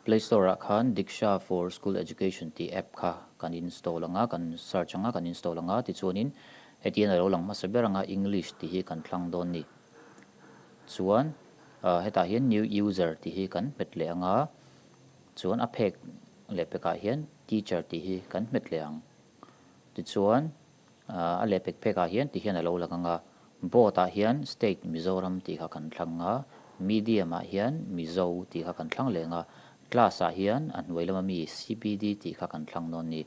Play Store ah khan Diksha for School Education tih app kha kan install anga, kan search anga, kan install anga tichuanin hetiang a lo lang hmasa ber anga English tih hi kan thlang dawn ni. Chuan hetah hian New User tih hi kan hmet leh anga, chuan a phek leh pekah hian Teacher tih hi kan hmet leh ang. Tichuan A leh pek phek ah hian ti hian a lo lang ang a, board ah hian state Mizoram tih kha kan thlang a, medium ah hian Mizo tih kha kan thlang leh ang a, class ah hian a hnuai lama mi CPD tih kha kan thlang dawn a ni.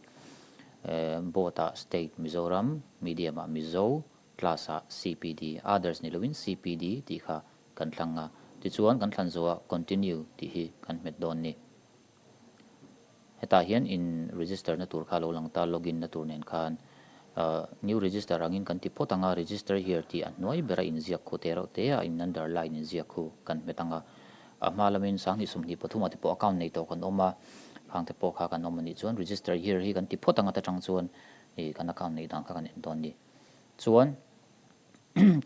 Board ah state Mizoram, medium ah Mizo, class ah CPD, others ni loin CPD tih kha kan thlang a, tichuan kan thlan zawhah continue tih hi kan hmet dawn a ni. Hetah hian in register na tur kha a lo lang ta, login na tur nen khan new register angin kan ti phawt ang a, register here tih a hnuai bera inziak khu te reuh te a in underline inziak khu kan hmet ang a, a hma lamin 2023 ah te pawh account nei tawh kan awm a, khang te pawh kha kan awm a nih chuan register here hi kan ti phawt ang a ta tang chuan kan account neih dan kha kan en dawn a ni. Chuan.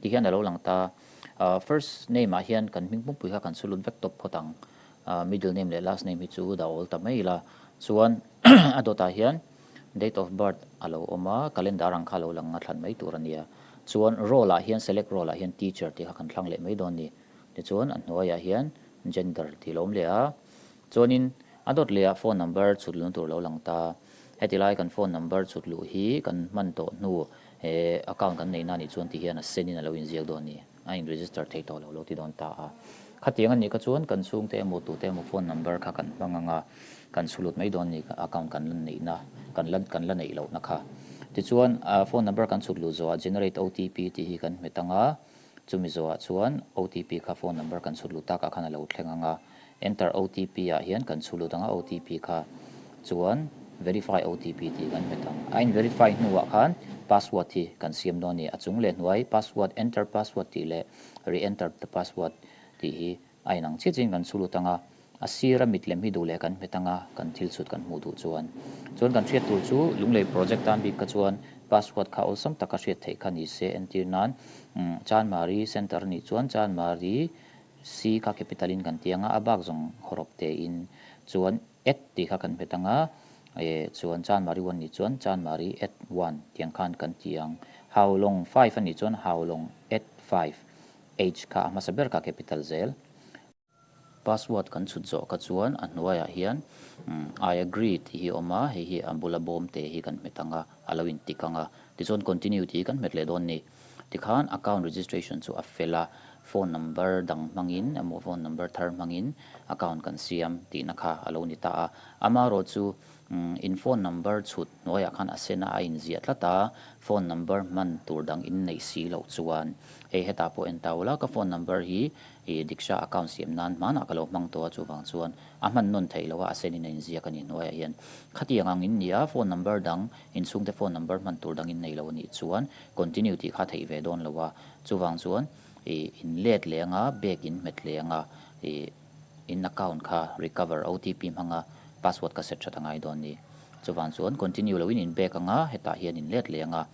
Ti hian a lo lang ta. First name ah hian kan hming pumpui kha kan sulut vek tawp phawt ang. Middle name leh last name hi chu dah awl ta mai ila. Chuan a dawtah hian date of birth a lo awm a, calendar ang kha a lo lang a thlan mai tur a nia. Chuan role ah hian select role ah hian teacher tih kha kan thlang leh mai dawn a ni. Tichuan a hnuaiah hian gender tih a lo awm leh a. Chuanin a dawt lehah phone number chhut luhna tur a lo lang ta. Heti lai kan phone number chhut luh hi kan hman tawh hnu he account kan neihna anih chuan ti hian a sen in a lo inziak dawn a ni. A in register thei tawh lo lo ti dawn ta a. Khatiang anih kha chuan kan chhungte emaw tute emaw phone number kha kan hmang ang a, kan chhu lut mai dawn a ni account kan la neihna kan la kan la neih lohna kha. Tichuan phone number kan chhut luh zawhah generate OTP tih hi kan hmet ang a, Chumi zawhah chuan OTP kha phone number kan chhut lut takah khan a lo thleng ang a, enter OTP ah hian kan chhut lut ang a, OTP kha chuan verify OTP tih kan hmet ang. A in verify hnuah khan password hi kan siam dawn a ni. A chung leh hnuai password, enter password tih leh re-enter the password tih hi a inang chiah chiahin kan chhut lut ang a. A sir a mit lem hi duh leh kan hmet anga kan thil chhut kan hmuh duh chuan. Chuan kan hriat tur chu Lunglei project tan bik kha chuan password kha awlsam taka hriat theih kha ni se entir nan Chanmari center a nih chuan Chanmari C kha capital in kan ti anga a bak zawng hawrawp te in chuan at tih kha kan hmet anga chuan Chanmari one nih chuan Chanmari at one tiang khan kan ti ang. Haulawng five a nih chuan Haulawng at five H kha a hmasa ber kha capital zel. Password kan chhut zawh kha chuan a hnuaiah hian I agree tih hi a awm a, hei hi a bula bawm te hi kan hmet ang a, a lo intik ang a, tichuan continue tih hi kan hmet leh dawn a ni. Tikhan account registration chu a fel a, phone number dang hmangin emaw phone number thar hmangin account kan siam tihna kha a lo ni ta a. Amaherawhchu in phone number chhut hnuaiah khan a sen a, a inziah tlat a, phone number hman tur dang in neih si loh chuan hei hetah pawh en ta ula ka phone number hi I Diksha account siam nan hmanah ka lo hmang tawh a, chuvang chuan a hman nawn theih loh a, a sen in a inziak a ni hnuaiah hian. Khatiang ang in nia, phone number dang, inchhungte phone number hman tur dang in nei lo a nih chuan continue tih kha theih ve dawn lo a, chuvang chuan i in let leh anga, bag in hmet leh anga, i in account kha recover OTP hmanga password kha set that a ngai dawn ni. Chuvang chuan continue loin in bag anga, hetah hian in let leh anga,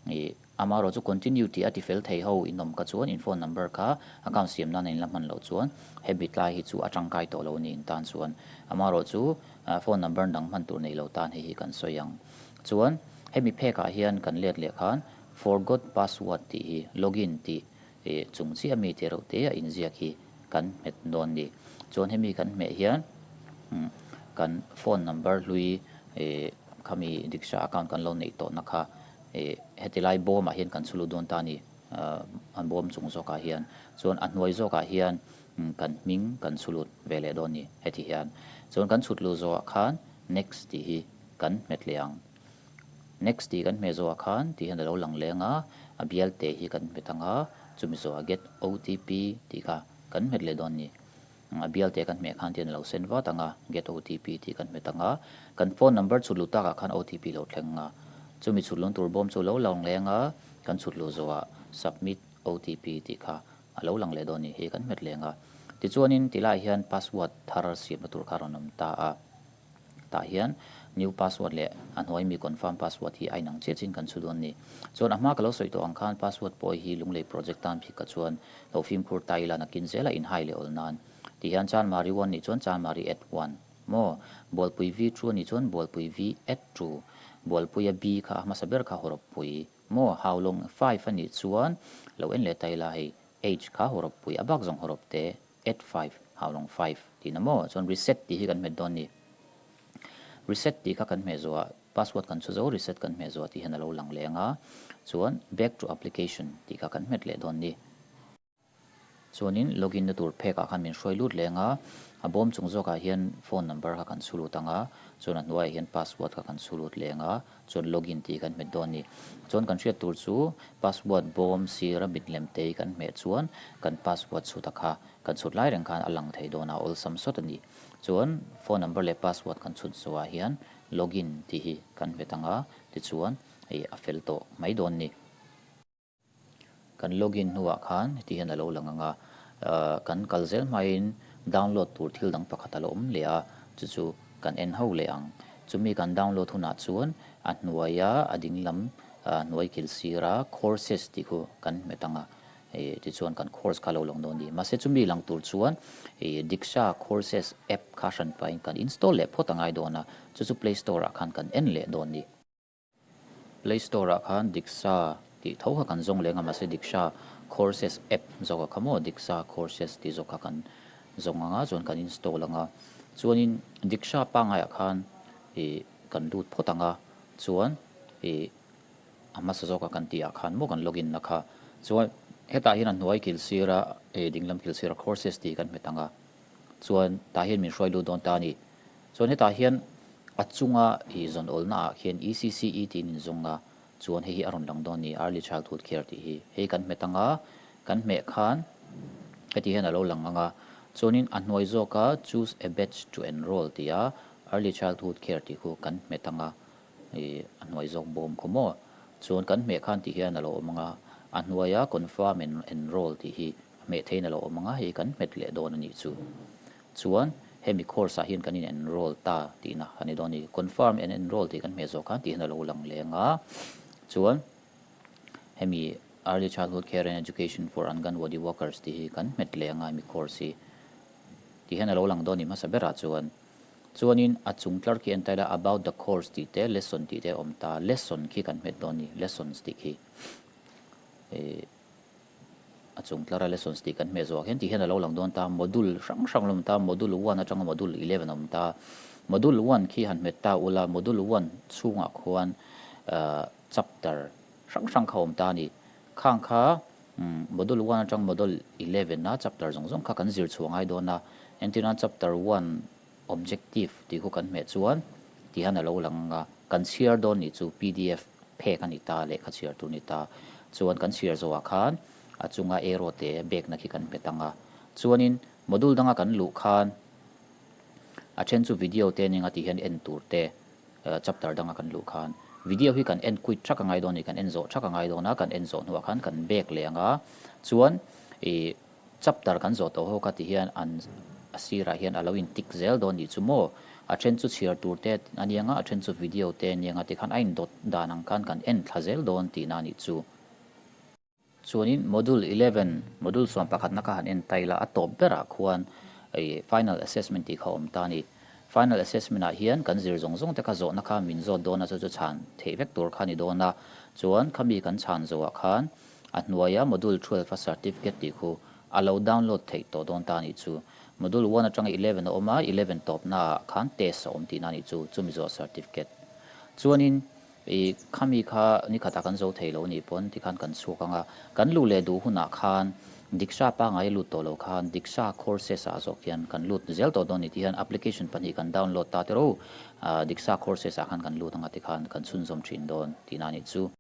i. Amaherawh chu continue tih a ti fel thei ho in awm kha chuan in phone number kha account siam nan a in la hman loh chuan he bit lai hi chu a tangkai tawh lo a ni in tan chuan. Amaherawh chu phone number dang hman tur nei lo tan hei hi kan sawi ang. Chuan hemi phek ah hian kan let leh khan forgot password tih hi login tih chung chiah mi te reuh te a inziak hi kan hmet dawn a ni. Chuan hemi kan hmeh hian kan phone number hlui khami Diksha account kan lo neih tawhna kha Ih, heti lai bawmah hian kan chhulu dawn ta a ni, an bawm chung zawkah hian. Chuan a hnuai zawkah hian kan hming kan chhulut ve leh dawn a ni, heti hian. Chuan kan chhut luh zawhah khan next tih hi kan hmet leh ang. Next tih kan hmeh zawhah khan tih hian a lo lang leng a, a bial te hi kan hmet ang a, chumi zawhah get OTP tih kha kan hmet leh dawn a ni. A bial te kan hmeh khan tian a lo send vat ang a, get OTP tih kan hmet ang a, kan phone number chhut luh takah khan OTP lo thleng ang a, chumi chhut lung tur bawm chu lo lang leng a, kan chhut luh zawhah submit OTP tih kha a lo lang leh dawn a ni, hei kan hmet leng a. Tichuanin tilaiah hian password thar siamna tur kha a rawn awm ta a. Tah hian new password leh a hnuai mi confirm password hi a inang chiah chin kan chhu dawn a ni. Chuan a hma ka lo sawi tawh ang khan password pawh hi Lunglei project tan phik ka chuan lo fimkhur ta ila nakin zela inhai leh awl nan. Ti hian Chanmari one nih chuan Chanmari at one. Maw? Bualpui V true a nih chuan Bualpui V at true. Bualpuia B kha a hmasa ber kha hawrawppui. Maw? Haulawng five a nih chuan lo en leh ta ila hei H kha hawrawppui a bak zawng hawrawp te at five Haulawng five tihna maw? Chuan reset tih hi kan hmet dawn ni. Reset tih kha kan hmeh zuah password kan chhu zo reset kan hmeh zuah tih hian a lo lang leh ang a, chuan back to application tih kha kan hmet leh dawn ni. Chuanin login na tur phek ah khan min hruai lut leh ang a, a bawm chung zawk ah hian phone number kha kan chhu lut ang a, chuan a hnuaiah hian password kha kan chhu lut leh ang a, chuan login tih kan hmet dawn ni. Chuan kan hriat tur chu password bawm sir a mit lem te hi kan hmeh chuan kan password chhut a kha kan chhut lai reng khan a lang thei dawn a, awlsam sawt a ni. Chuan phone number leh password kan chhut zawhah hian login tih hi kan hmet ang a, tichuan hei a fel tawh mai dawn ni. Kan login hnuah khan heti hian a lo lang ang a, kan kal zel hmain download tur thil dang pakhat a lo awm leh a, chu chu kan en ho leh ang. Chumi kan download hunah chuan a hnuaia a dinglam hnuai kil sira courses tih khu kan hmet ang a, Tichuan kan course kha lo lang dawn ni. Mahse chumi lang tur chuan Diksha Courses app kha hran pahin kan install leh phawt a ngai dawn a, chu chu Play Store ah khan kan en leh dawn ni. Play Store ah khan Diksha tih tho kha kan zawng leng a, mahse Diksha Courses app zawk a kha maw, Diksha Courses tih zawk kha kan zawng ang a, chuan kan install ang a. Chuanin Diksha pangaiah khan kan lut phawt ang a, chuan A hmasa zawka kan tih ah khan maw kan login na kha. Chuan hetah hian a hnuai kil sira eh dinglam kil sira courses tih kan hmet ang a. Chuan tah hian min hruai lut dawn ta a ni. Chuan hetah hian a chunga ih zawn awlna ah khian ECCE tiin in zawng a, chuan hei hi a rawn lang dawn a ni, Early Childhood Care tih hi. Hei kan hmet ang a, kan hmeh khan heti hian a lo lang ang a. Chuanin a hnuai zawka choose a batch to enroll tih a Early Childhood Care tih khu kan hmet ang a. Ih a hnuai zawk bawm khaw maw? Chuan kan hmeh khan tih hian a lo awm ang a, a hnuaia confirm and enroll tih hi a hmeh theiin a lo awm ang a, hei kan hmet leh dawn a nih chu. Chuan hemi course ah hian kan in enroll ta tihna a ni dawn a ni. Confirm and enroll tih kan hmeh zawh khan tih hian a lo lang leh ang a, chuan hemi Early Childhood Care and Education for Anganwadi Workers tih hi kan hmet leh ang a hemi course hi tih hian a lo lang dawn a ni hmasa berah chuan. Chuanin a chung tlar khi en ta ila about the course tih te lesson tih te a awm ta, lesson khi kan hmet dawn a ni, lessons tih khi ih a chung tlara lessons tih kan hmeh zawh ah khian tih hian a lo lang dawn ta, module hrang hrang a awm ta, module one atanga module eleven a awm ta, module one khi han hmet ta ula module one chhungah khuan ah chapter hrang hrang kha a awm ta a ni, khang kha module one atang module eleven a chapter zawng zawng kha kan zir chhuah ngai dawn a, entirnan chapter one Objective tih khu kan hmeh chuan ti hian a lo lang ang a, kan chhiar dawn nih chu pdf phek a ni ta, lehkha chhiar tur ni ta. Chuan kan chhiar zawhah khan a chunga arrow te bekna khi kan hmet ang a. Chuanin module danga kan luh khan a then chu video te nia tih hian en tur te chapter danga kan luh khan video hi kan en quit thak a ngai dawn a ni, kan en zawh thak a ngai dawn a, kan en zawh hnuah khan kan bek leh ang a. Chuan ih. Chapter kan zawh tawh ho kha ti hian an a sirah hian a lo in tick zel dawn nih chu maw? A then chu chhiar tur te a nia nga, a then chu video te a nia nga tikhan a indawt dan ang khan kan en thla zel dawn tihna a nih chu. Chuanin module eleven, module 11na kha han en ta ila a tawp berah khuan ih final assessment tih kha a awm ta a ni. Final assessment ah hian kan zir zawng zawng te kha zawhna kha min zawt dawn a chu chu chhan theih vek tur kha a ni dawn a, chuan khami kan chhan zawhah khan A hnuaia Module 12 a certificate tih khu a lo download theih tawh dawn ta a nih chu. Module one atanga 11 a awm a, 11 tawpna ah khan test a awm tihna a nih chu, chumi zawh certificate. Chuanin i khami kha nikhatah kan zo thei lo nih pawn tikhan kan chhuak ang a, kan luh leh duh hunah khan Diksha pangai lut tawh lo khan Diksha courses ah zawk hian kan lut zel tawh dawn a ni tih hian application pahnih kan download ta tiro, Diksha courses ah khan kan lut ang a tikhan kan chhunzawm thin dawn tihna a nih chu.